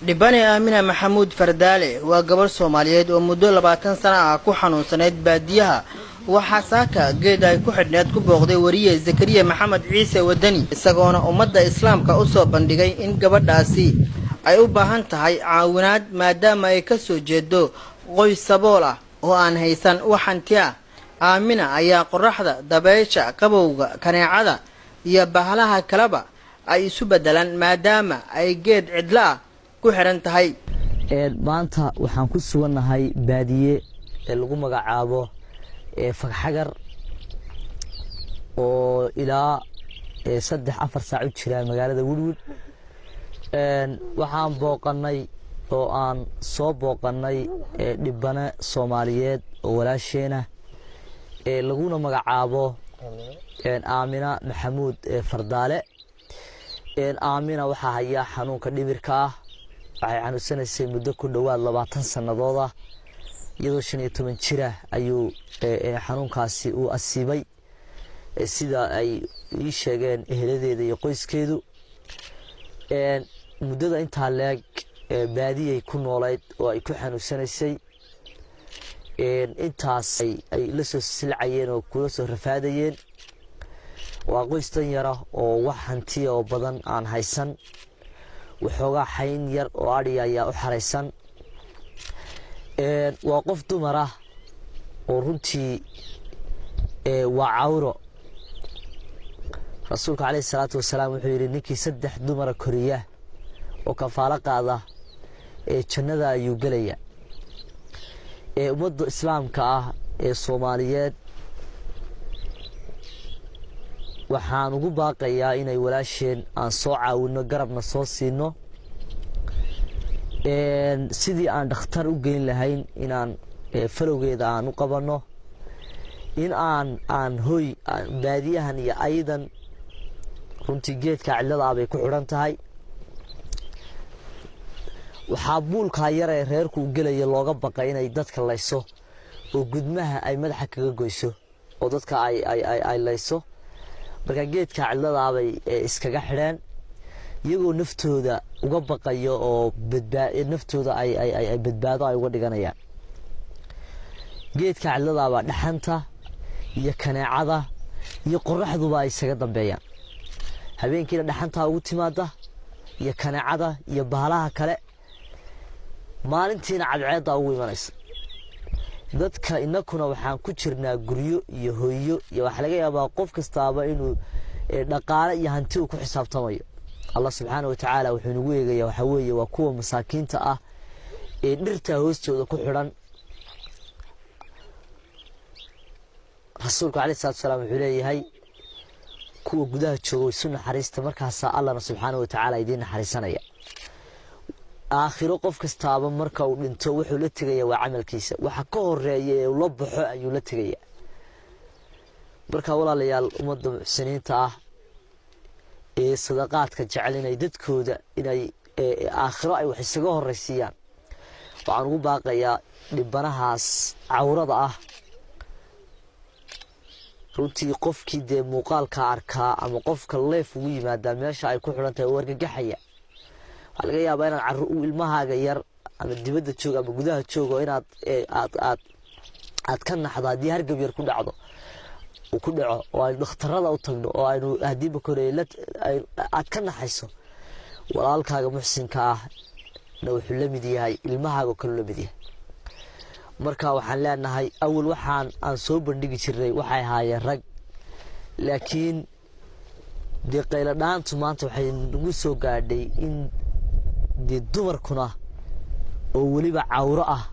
Dhibane Aamina Maxamuud Fardaale waa gabadh Soomaaliyeed oo muddo 20 sano ah ku xanuunsanayd baadiyaha. Waxaa saaka geed ay ku xidhneed ku booqday wariye Zakariya Maxamed Ciise Wadani, isagoona ummadda islaamka u soo bandhigay in gabadhaasi ay u baahan tahay caawinaad, maadaama ay ka soo jeedo qoys sabool ah oo aan haysan wax hanti ah. Aamina ayaa qoraxda, dabaysha, qabowga, kaneecada iyo bahalaha kaleba ay isu beddelaan, maadaama ay geed cidlo ah ku xidhan tahay. Maanta waxaan ku sugannahay baadiye ee lagu magacaabo Fagxagar oo ilaa 3-4 saac u jira magaalada Werwer. Waxaan booqannay oo aan soo booqannay dhibane Soomaaliyeed oo walaasheena laguna magacaabo Aamina Maxamuud Fardaale. Aamina waxaa hayaa xanuunka dhimirka ah. Waxay xanuunsanaysay muddo ku dhowaad 20 sannadood ah. Iyadoo 15 jira ayuu xanuunkaasi uu asiibay, sida ay ii sheegeen eheladeeda iyo qoyskeedu. Muddada intaa leeg baadiyay ku noolayd oo ay ku xanuunsanaysay. Intaas ay la soo silcayeen oo kula soo rafaadayeen. Waa qoys dan yara oo wax hantiya oo badan aan haysan. Waxoogaa xayn yar oo adhiya ayaa u xaraysan. Waa qof dumar ah oo runtii waa cawro. Rasuulka caleyhi salaatu wasalaam wuxuu yidhi, ninkii 3 dumara koriya oo kafaalo qaada ee jannada ayuu gelaya. Ummadda islaamka ah ee Soomaaliyeed waxaan ugu baaqayaa inay walaasheen aan soo caawinno, garabna soo siino, sidii aan dhakhtar u geyn lahayn, inaan falowgeeda aan u qabanno, in aan hoy baadiyahan iyo aydan. Runtii geedka cidlada ah bay ku xidhan tahay. Waxaa buulkaa yar ee reerku u gelaya looga baqay inay dadka layso oo gudmaha ay madaxa kaga goyso oo dadka ay layso. Marka geedka cidladaa bay iskaga xidheen, iyagoo naftooda uga baqayo oo naftooda ay badbaado ay uga dhiganayaan. Geedka cidladaabaa dhaxanta iyo kaneecada iyo qoraxduba ay isaga dambeeyaan. Habeenkiina dhaxantaa ugu timaada iyo kaneecada iyo bahalaha kale, maalintiina cadceeddaa ugu imanaysa. Dadka inakuna waxaan ku jirnaa guryo iyo hoyo, iyo waxaa laga yaabaa qof kastaaba inuu dhaqaale iyo hanti uu ku xisaabtamayo. Allah subxaana wa tacaala wuxuu nagu eegayaa waxaa weeye waa kuwa masaakiinta ah ee dhirta hoostooda ku xidhan. Rasuulku caleyhi salatu wasalaam wuxuu leeyahay, kuwa gudaha jooga isu naxariista, markaasaa Allahna subxaana wa tacaala idiin naxariisanaya. Aakhiro qof kastaaba marka uu dhinto wuxuu la tegaya waa camalkiisa, waxa ka horeeya ee uu la baxo ayuu la tegaya. Marka walaalayaal, ummadda muxsiniinta ah ee sadaqaadka jecel inay dadkooda inay aakhiro ay wax isaga horeysiiyaan, waxaan ugu baaqayaa dhibanahaas cawrada ah. Runtii qofkii dee muuqaalka arkaa ama qofka leef ugu yimaadaa meesha ay ku xidhan tahay oo argagaxaya. Waxaa laga yaabaa inaad ilmahaaga yar ama dibadda joog ama gudaha joogo inaad aad aad aad ka naxdo haddii hargab yar ku dhacdo uu ku dhaco oo aynu dhakhtarada u tagno oo aynu haddiiba koreey aad ka naxayso. Walaalkaaga muxsinka ah na wuxuu la mid yahay ilmahaaga kaluu la mid yahay. Marka waxaan leenahay, awal waxaan aan soo bandhigi jirnay waxay ahaayeen rag, laakiin dee qaylo dhaantu maanta waxay nagu soo gaadhay in dee dumarkuna oo weliba cawro ah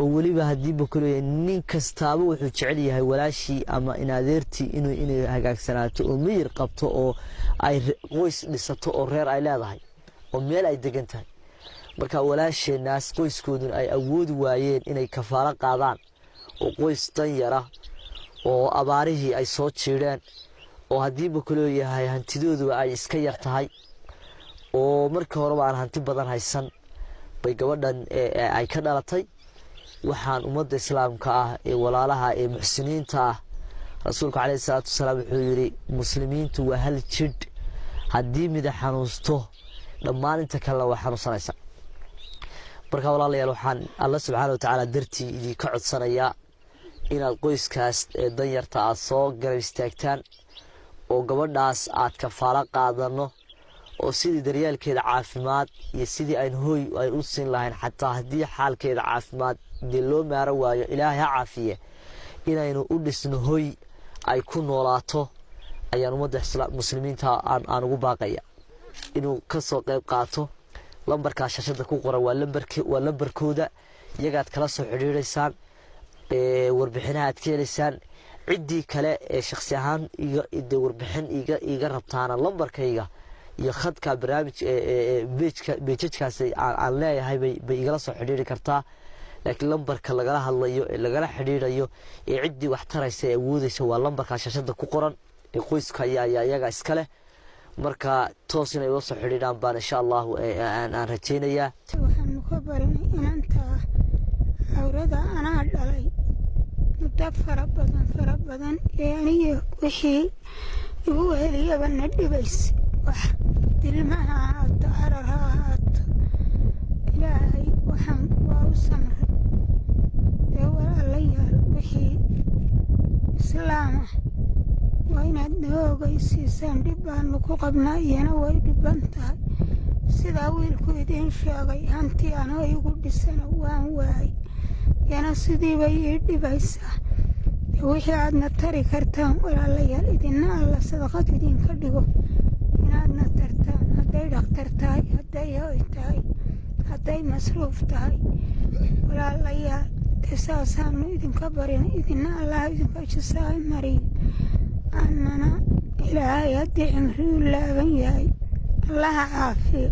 oo weliba haddiiba kuleeyahay nin kastaaba wuxuu jecel yahay walaashii ama inadeertii inay hagaagsanaato oo miyir qabto oo ay qoys dhisato oo reer ay leedahay oo meel ay degan tahay. Marka walaasheenaas qoyskooduna ay awoodi waayeen inay kafaalo qaadaan, oo qoys dan yara oo abaarihii ay soo jiidheen oo haddiiba kuleeyahay hantidooduba ay iska yar tahay. Oo markii horeba aan hanti badan haysan bay gabadhan ay ka dhalatay. Waxaan ummadda islaamka ah ee walaalaha ee muxsiniinta ah, Rasuulku caleyhi salaatu wasalaam wuxuu yidhi: "Muslimiintu waa hal jidh, haddii mida xanuusto dhammaan inta kalena waa xanuunsanaysa." Marka walaalayaal, waxaan Alla subxaana watacaala dartii idinka codsanayaa inaad qoyskaas ee danyarta aad soo garab istaagtaan oo gabadhaas aad kafaalo qaadano, oo sidii daryaalkeeda caafimaad iyo sidii ayn hooy ayn u siin lahayn, xataa haddii xaalkeeda caafimaad dee loo maaro waayo, Ilaahay ha caafiye, inaynu u dhisno hoy ay ku noolaato ayaan ummadda muslimiinta aan ugu baaqaya inuu kasoo qayb qaato. Lambarkaa shashada ku qoran waa lambarkooda, iyagaad kala soo xidhiidaysaan, warbixinaha aad ka helaysaan. Ciddii kale ee shaksi ahaan de warbixin iga rabtaana lambarkayga iyo khadka barnaamij page-ka pages-kaas aan leeyahay bay igala soo xidhiiri kartaa. Laakiin lambarka lagala hadlayo ee lagala xidhiidhayo ee ciddii wax taraysa ee awoodeysa waa lambarkaa shashada ku qoran ee qoyska ayaa iyaga iska leh. Marka toos inay ula soo xidhiidhaan baan insha Allahu aan rajaynayaa. Waxaanu ka barinay inantaa cawrada anaa dhalay muddo fara badan, fara badan ee aniga wixii igu heliyaba na dhibaysa, wax dilma ha ahaato, carar ha ahaato. Ilaahay waxaan waa u samray. Ee walaalayaal, wixii islaam ah waa inaad naga ogeysiisaan. Dhib baanu ku qabnaa, iyana way dhiban tahay. Sidaa wiilku idiin sheegay, hanti anoo igu dhisana waan waayay, iyana sidiibay ii dhibaysaa. Wixii aadna tari kartaan walaalayaal, idina Alla sadaqad idinka dhigo inaadna tartaan, hadday dhakhtar tahay, hadday hoy tahay, hadday masruuf tahay. Walaalayaal, dee saasaanu idinka barin. Idina Allah idinka jisaa mariyo, annana Ilaahay haddii cimriyu laaban yahay Allaha caafiyo.